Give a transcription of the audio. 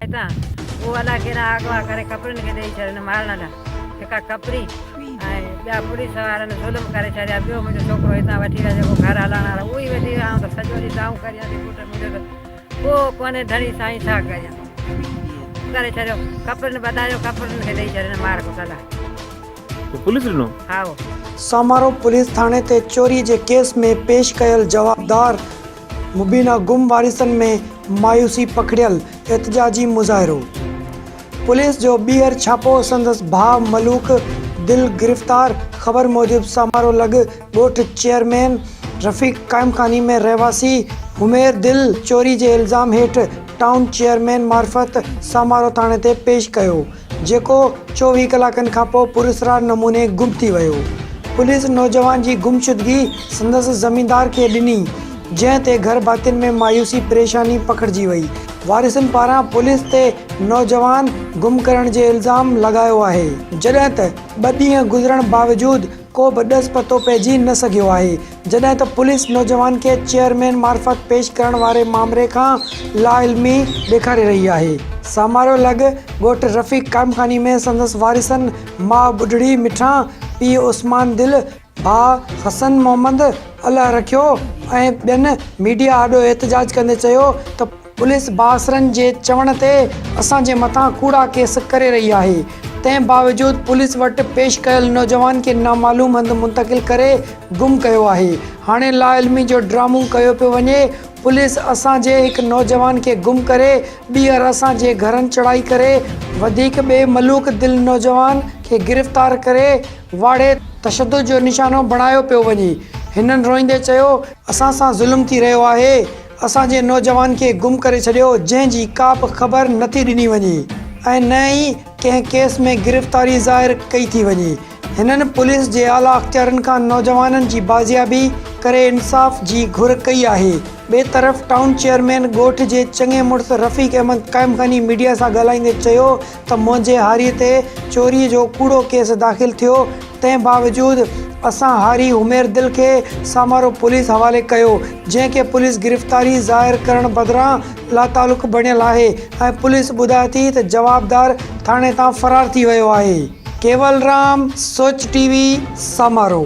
هتان اهو الائي ڪيڏانهن اغوا ڪري ڪپرين کي ڏيئي ڇڏين مارڻ لاء. هڪا ڪپري ۽ ٻيا پوليس وارن ظلم ڪري ڇڏيا. ٻيو منهنجو ڇوڪرو هتان وٺي ويا جيڪو گهر هلائڻ وارو اهو ئي وٺي ويا. آئون ته سڄو ڏينهن دانهون ڪريان ٿي پٽ منهنجو ته ڪو ڪونهي ڌڻي سائين ڇا ڪريان. ڪري ڇڏيو ڪپرين ٻڌايو ڪپرين کي ڏيئي ڇڏين مار ڪٽ لاء. تو پوليس ڏنو؟ هائو. سامارو پوليس ٿاڻي تي چوري جي ڪيس ۾ پيش ڪيل جوابدار مبينا گم وارثن ۾ مايوسي پکڙيل احتجاجي مظاهرو، پوليس جو ٻيهر ڇاپو، سندس ڀاء ملوڪ دل گرفتار، خبر موجب سامارو لڳ ڳوٺ چيئرمين رفيق قائمخاني ۾ رهواسي حمير دل چوري جي الزام هيٺ ٽائون چيئرمين معرفت سامارو ٿاڻي تي پيش ڪيو. جيڪو 24 ڪلاڪن کانپوء پراسرار نموني گم ٿي ويو. پوليس نوجوان جي گمشدگي سندس زميندار کي ڏني، جنهن تي گهر ڀاتين ۾ مايوسي پريشاني پکڙجي وئي. وارثن پاران پوليس تي نوجوان گم ڪرڻ جي الزام لڳايو آهي. جڏهن ته ٻه ڏينهن گذرڻ باوجود ڪو به ڏس پتو پئجي نه سگهيو آهي، جڏهن ته پوليس نوجوان کي چيئرمين معرفت پيش ڪرڻ واري مامري کان لاعلمي ڏيکاري رهي آهي. سامارو لڳ ڳوٺ رفيق قائمخاني ۾ سندس وارثن ماء ٻڍڙي مٺان، پيء عثمان دل، ڀاء حسن محمد، الهه رکيو ۽ ٻين ميڊيا آڏو احتجاج ڪندي چيو ته پوليس بااثرن جي چوڻ تي اسان جي مٿان ڪوڙا ڪيس ڪري رهي آهي، تنهن باوجود پوليس وٽ پيش ڪيل نوجوان کي نامعلوم هنڌ منتقل ڪري گم ڪيو آهي، هاڻي لاعلمي جو ڊرامو ڪيو پيو وڃي، پوليس اسان جي هڪ نوجوان کي گم ڪري ٻيهر اسان جي گهرن چڙهائي ڪري وڌيڪ ٻئي ملوڪ دل نوجوان کي گرفتار ڪري واڙي تشدد جو نشانو بڻايو پيو وڃي، هنن روئيندي چيو اسان سان ظلم ٿي رهيو آهي. اسان جي نوجوان کي گم ڪري ڇڏيو جنهن جي ڪا به خبر نٿي ڏني وڃي ۽ نه ئي ڪنهن ڪيس ۾ گرفتاري ظاهر ڪئي ٿي وڃي. هنن پوليس جي اعليٰ اختيارين کان نوجوانن جي بازيابي ڪري انصاف جي گهر ڪئي آهي. ٻئي طرف ٽائون چيئرمين ڳوٺ جي چڱي مڙس رفيق احمد قائمخاني ميڊيا سان ڳالهائيندي چيو ته منهنجي هاري تي چوري جو ڪوڙو ڪيس داخل ٿيو تنهن باوجود اسان هاري حمير دل کي سامارو پوليس حوالي ڪيو، جنهن کي پوليس گرفتاري ظاهر ڪرڻ بدران لاتعلق بڻيل آهي ۽ پوليس ٻڌائي ٿي ته جوابدار ٿاڻي تان فرار ٿي ويو آهي. ڪيول رام، سوچ ٽي وي، سامارو.